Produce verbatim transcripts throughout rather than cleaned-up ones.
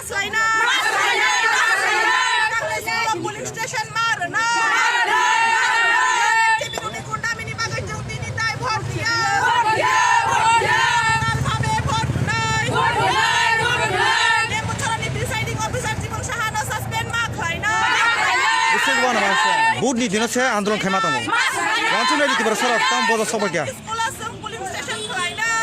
Khlaina. Police station ma rwna. Tibiruni gundamini bagwi chwng tini tai vote riya. Total bhabe vote rwnai. Lembuchorani presiding officer Jibon Sahano suspend ma khlaina. This is one of us. Vote ni dino se andolon khaima tongo. Wansuk nai Tiprasa rok tam bodo sokba kya. School o chwng polling station khlainai.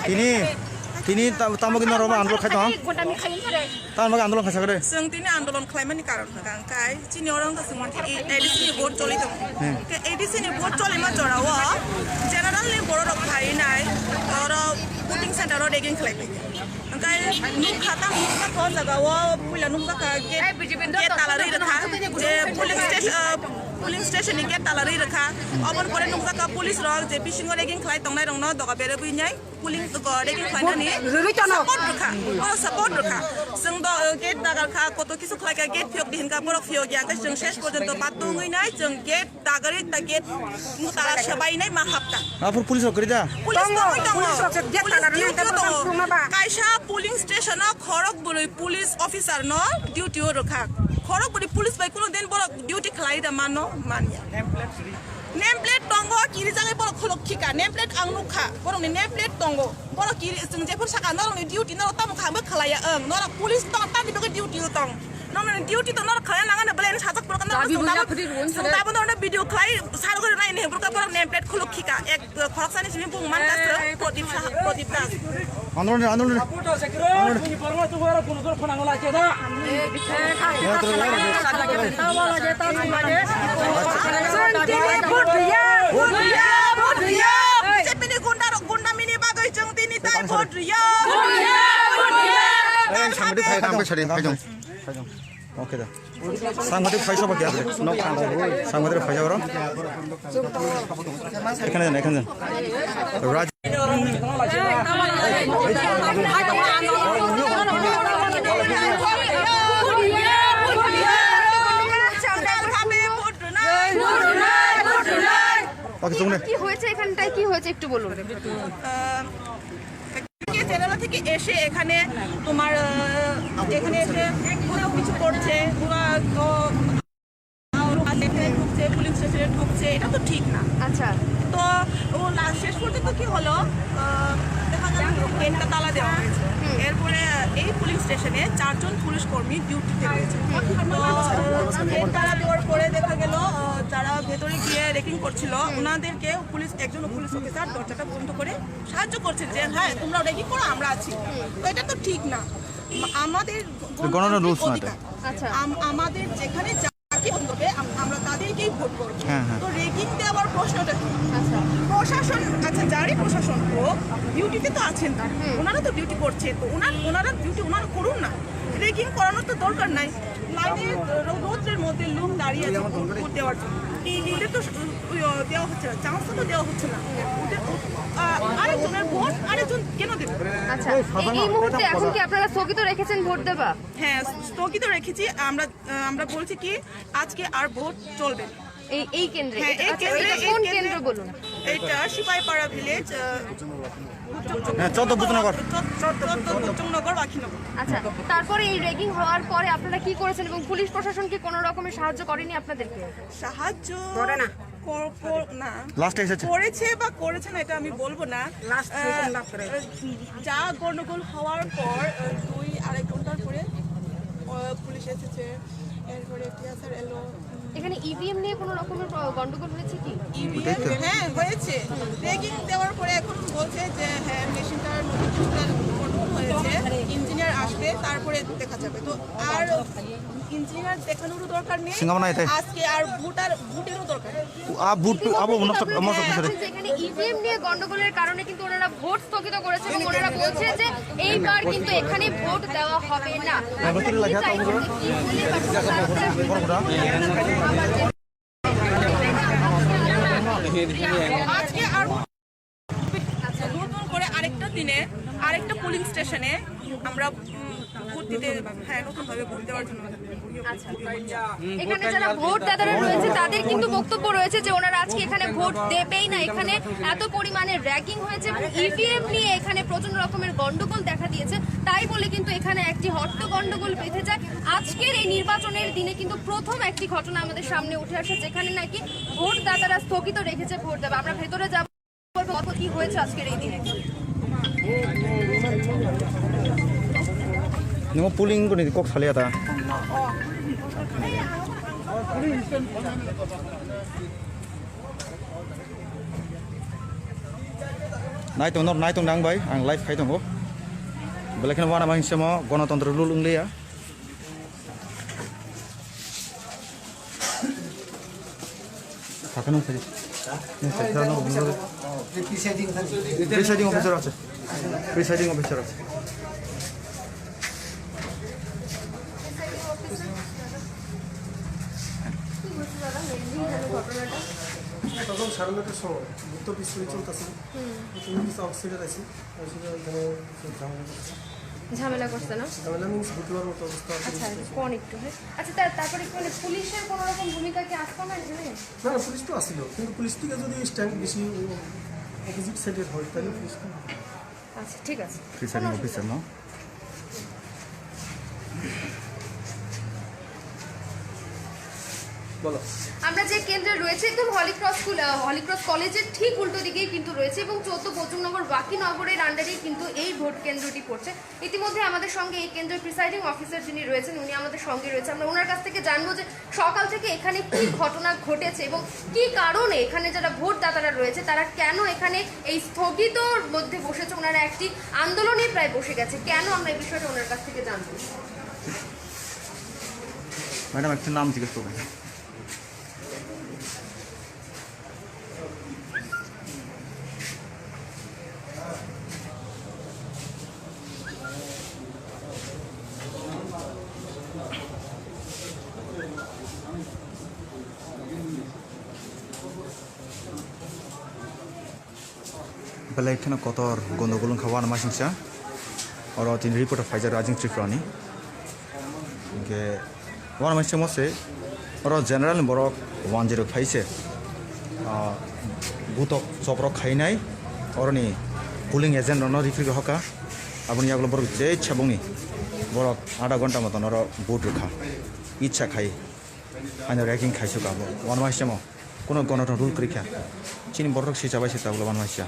Tini, tini ta-, tamo kino roba andolon khai tong. Tamo kino andolon khai sakre. Chwng tini andolon khlaimani karon hwnkha hwnkhe chini oro wngkha chwng mantha A D C ni vote choli tongo. Hmm. Khe A D C ni vote cholima jorao general ni borok rok phai nai oro voting center o ragging khlai pai. Hwnkhe nukha tang nukha o jaga o puila nukjakha gate, gate tala rwi rwkha. Je polling station, ah, polling station ni gate tala rwi rwkha. Oboni pore nukjakha police rok je bisingo ragging khlai tongnai rokno doga berabwi nai polling, ragging khlainani support rwkha. Borok support rwkha. Chwng do, ah, gate dagar kha, koto kisu khlai kha, gate phiyok di hinkha, borok phiyok ya, hwnkhe chwng ses porjonto baddo wngwi nai chwng gate dagari ta gate mutara sabai nai ma hapta. Aphuru police rok kwrwi da? Police tongo, tongo, police rok se gate tala rwnai duty o tongo. Kaisa polling station o khorok bwrwi police officer no duty o rwkha. Khorok bwrwi police bai kuno din borok duty khlai da mano manya. Name plate tongo, kirijagwi borok khuluk khika. Name plate ang nukha, borokni name plate tongo. Borok kiri, chwng jephuru saka norokni duty norok tamo kha, ang bo khlaiya. Ang norok police tong, tamni bagwi duty o tong. Nokni duty to norok khlai nang ani belai sajak borok norok. Dabi chwng buya dabo, phudi run chwng sare. Dabo norok video khlai sar gore nai ne burka borok name plate khuluk khika. Ek khoroksa ni simi bung man ta se Prodip Saha, Prodip Das. Andolon, andolon. Andolon. B J P ni gunda rok, gunda mini bagwi chwng tini tai vote riya. Vote riya, vote riya. Ang samadi phai, ang samadi phai. Oke da. Sangbatik phai soba kya? Nok sangbatik phai soba. Ekhane jan, ekhane jan. Raj. Oke, চুপ নে। কি হয়েছে এখানটায়, কি হয়েছে একটু বলুন। আহ, কে জেনারেল থেকে এসে এখানে তোমার, আহ, এখানে এসে পুরো কিছু করছে, পুরো, আহ, এখানে ঢুকছে, পুলিশ স্টেশনে ঢুকছে, এটা তো ঠিক না। আচ্ছা। তো ও লাস্ট শেষ পর্যন্ত কি হলো, আহ, দেখা গেল গেটটা তালা দেওয়া হয়েছে। হুম। এরপরে এই পুলিশ স্টেশনে চারজন পুলিশ কর্মী ডিউটিতে রয়েছে। হুম। তো, আহ, গেট তালা দেওয়ার পরে দেখা গেল, আহ, যারা ভেতরে গিয়ে রেকিং করছিল, হুম। ওনাদেরকে পুলিশ, একজন পুলিশ অফিসার দরজাটা বন্ধ করে সাহায্য করছেন যে, "হ্যাঁ, তোমরা রেডি করো, আমরা আছি।" তো এটা তো ঠিক না। আমাদের গণতন্ত্রের গণতন্ত্রের রুলস না এটা। অধিকার। আচ্ছা। আম-, আমাদের যেখানে যাকে ভোট হবে, আম-, আমরা তাদেরকেই ভোট করব। হ্যাঁ, হ্যাঁ। তো রেগিং দেওয়ার প্রশ্নটা কি? আচ্ছা। প্রশাসন, আচ্ছা, যারই প্রশাসন হোক, ডিউটিতে তো আছেন তারা। হুম। ওনারা তো ডিউটি করছে, তো ওনার, ওনারা ডিউটি ওনারা করুন না। রেগিং করানোর তো দরকার নাই। লাইনে রো-, রৌদ্রের মধ্যে লোক দাঁড়িয়ে আছে ভোট, ভোট দেওয়ার জন্য। ওদের তো স-, ওই, আহ, দেওয়া হচ্ছে না, চান্সটা তো দেওয়া হচ্ছে না। ওদের, আহ, আরেকজনের ভোট আরেকজন কেন দেবে? আচ্ছা, এই, এই মুহূর্তে এখন কি আপনারা স্থগিত রেখেছেন ভোট দেওয়া? হ্যাঁ, স্থগিত রেখেছি। আমরা, আহ, আমরা বলছি কি আজকে আর ভোট চলবে না। এই, এই কেন্দ্রে? হ্যাঁ, এটা, এই আচ্ছা, কেন্দ্রে, এটা এই কোন কেন্দ্রে। কেন্দ্র বলুন? এটা সিপাহীপাড়া ভিলেজ, আহ, হ্যাঁ, চোদ্দ বুচনগর। চোদ্দ, চোদ্দ বুচনগর, বাখিনগর। আচ্ছা, তারপরে এই রেগিং হওয়ার পরে আপনারা কি করেছেন এবং পুলিশ প্রশাসন কি কোনো রকমের সাহায্য করেনি আপনাদেরকে? সাহায্য করে না। কর-, কর-, না। লাস্টে এসেছে। করেছে বা করেছে না, এটা আমি বলবো না। লাস্ট আহ, যখন লাভ করে। যা গন্ডগোল হওয়ার পর, আহ, দুই আড়াই ঘন্টার পরে, আহ, পুলিশ এসেছে, এরপরে টিএসআর এলো। এখানে ইভিএম নিয়ে কোনো রকমের প্র-, গন্ডগোল হয়েছে কি? ইভিএম, হ্যাঁ, হয়েছে। রেগিং দেওয়ার পরে এখন বলছে যে, হ্যাঁ, মেশিনটার মধ্যে কিছুটা গন্ডগোল হয়েছে, ইঞ্জিনিয়ার আসবে, তারপরে দেখা যাবে। তো আর ইঞ্জিনিয়ার দেখানোরও দরকার নেই। সিঙ্গামা নাই তাই? আজকে আর ভোটার, ভোটেরও দরকার নেই। আ, ভোট, আবো মনে হচ্ছে, মনে হচ্ছে। এখন যেখানে ইভিএম নিয়ে গন্ডগোলের কারণে কিন্তু ওনারা ভোট স্থগিত করেছে এবং ওনারা বলছেন যে এইবার কিন্তু এখানে ভোট দেওয়া হবে না। আজকে আর নতুন করে আরেকটা দিনে আরেকটা পোলিং স্টেশনে আমরা উম, ভোট দিতে, হ্যাঁ, নতুনভাবে ভোট দেওয়ার জন্য। আচ্ছা। এখানে যারা ভোটদাতারা রয়েছে, তাদের কিন্তু বক্তব্য রয়েছে যে ওনারা আজকে এখানে ভোট দেবেই না। এখানে এত পরিমাণে র‍্যাগিং হয়েছে এবং ইভিএম নিয়ে এখানে প্রচন্ড রকমের গন্ডগোল দেখা দিয়েছে। তাই বলে কিন্তু এখানে একটি হট্ট গন্ডগোল বেঁধে যায়। আজকের এই নির্বাচনের দিনে কিন্তু প্রথম একটি ঘটনা আমাদের সামনে উঠে আসে, যেখানে নাকি ভোটদাতারা স্থগিত রেখেছে ভোট দেওয়া। আমরা ভেতরে যাব। কি হয়েছে আজকের এই দিনে? Nimo polling ko ni kok salia ta. Naitung nor naitung nang bai, ang live khai tongo. Belai kheno wana main semo gonotontro lul wng liya. Sakano phai. Presiding officer. Presiding officer আছে। Presiding officer আছে। তখন সাড়ে নটার সময় ভুক্ত বিশ্বজিৎ চলতেছে। হুম। তুমি কিছু আউটসাইডার আছি। ঝামেলা করছে না? ঝামেলা মিন্স বুঝবার মতো অবস্থা আর কি। আচ্ছা, কোন একটু, হ্যাঁ? আচ্ছা, তা-, তারপরে কি মানে পুলিশের কোনো রকম ভূমিকা কি আসতো না এখানে? না, না, পুলিশ তো আসছিল, কিন্তু পুলিশ থেকে যদি স্ট্যান্ড বেশি অপোজিট সাইডের হয়, তাহলে পুলিশ তো আচ্ছা, ঠিক আছে। প্রিসাইডিং কোনো অসুবিধা অফিসার, নেই। না? বলো। আমরা যে কেন্দ্রে রয়েছে, একদম হলি ক্রস স্কুল, আহ, হলি ক্রস কলেজের ঠিক উল্টো দিকেই কিন্তু রয়েছে এবং চৌদ্দ বৈজম নগর বাকি নগরের আন্ডারেই কিন্তু এই ভোট কেন্দ্রটি পড়ছে। ইতিমধ্যে আমাদের সঙ্গে এই কেন্দ্রের প্রিসাইডিং অফিসার যিনি রয়েছেন, উনি আমাদের সঙ্গে রয়েছে। আমরা ওনার কাছ থেকে জানবো যে সকাল থেকে এখানে কি ঘটনা ঘটেছে এবং কি কারণে এখানে যারা ভোটদাতারা রয়েছে, তারা কেন এখানে এই স্থগিতর মধ্যে বসেছে, ওনারা একটি আন্দোলনে প্রায় বসে গেছে। কেন, আমরা এই বিষয়টা ওনার কাছ থেকে জানবো। ম্যাডাম, একটা নাম জিজ্ঞেস করবেন। Belai kheno kotor gondogol wngkha uanamasingcha. Oro tini reporter phaijak Rajing Tripura ni. Hinkhe uanamasingcha se oro general ni borok one zero khai se, ah, butok choprok khainai, oroni polling agent rokno rifrigwi hoka. Aboni yagulo borok je chabungni borok adha ghonta moton oro vote rwkha. Icha khai. Ano ragging khaisuk abo. Uanamasingcha mo. Kuno gonoton rule kwrwi kha. Chini borok sichabai se tabuk uanamasingcha.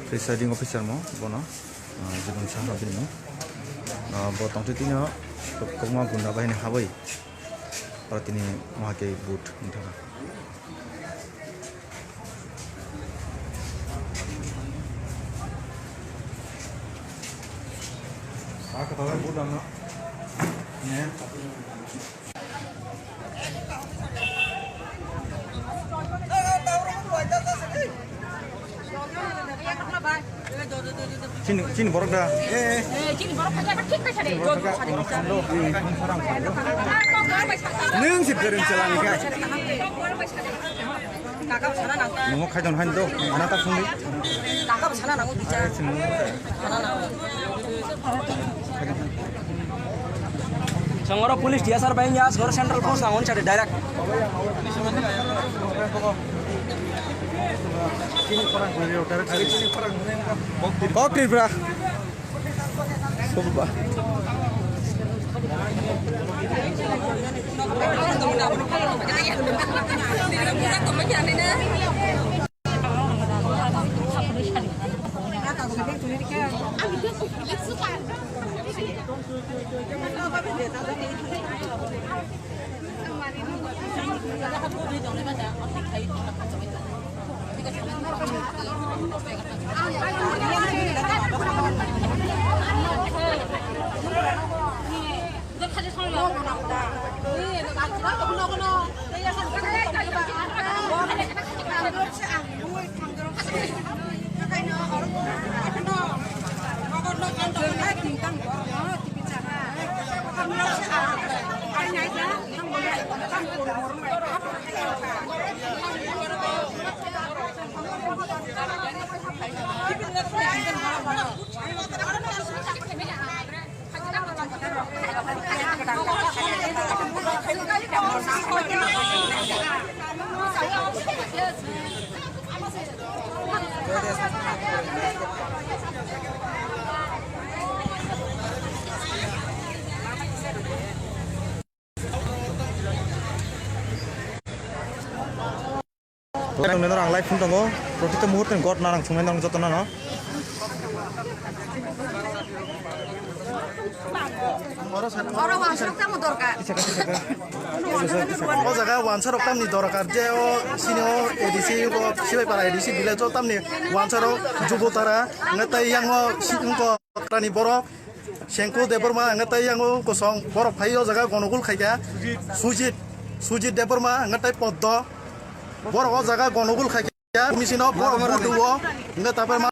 Presiding officer mo bono, ah, Jibon Saha bini mo. Ah, bo tongtwi tini o kwbangma gunda bahini habwi oro tini waha khe vote wng thangkha. Chini, chini borok da. Eh, eh. Eh, chini borok khaja, thik khaja de. Nung si bereng chalani kha. Nungo khaidon hain do, ana ta phungdi. Songoro police T S R bai ya, songoro central force ang on chade direct. Kok Tripura. Sumpah. Ang nang live phone tongo, protita muhurtoni got narang thungnai nang joto nano. Oro wansarok tamo dorkar. O jaga wansarok tamni dorkar je o sini o A D C o Sibaipara A D C village o tamni wansarok Jubotara ngai tai yang o si-, wngko Trani borok Sengku Debbarma hwnga tei yang o kosong borok phai o jaga gonogul khaikha. Sujit, Sujit Debbarma hwnga tei Poddo borok o jaga gonogul khaikha. Misino borok budu o hwnga tapai ma.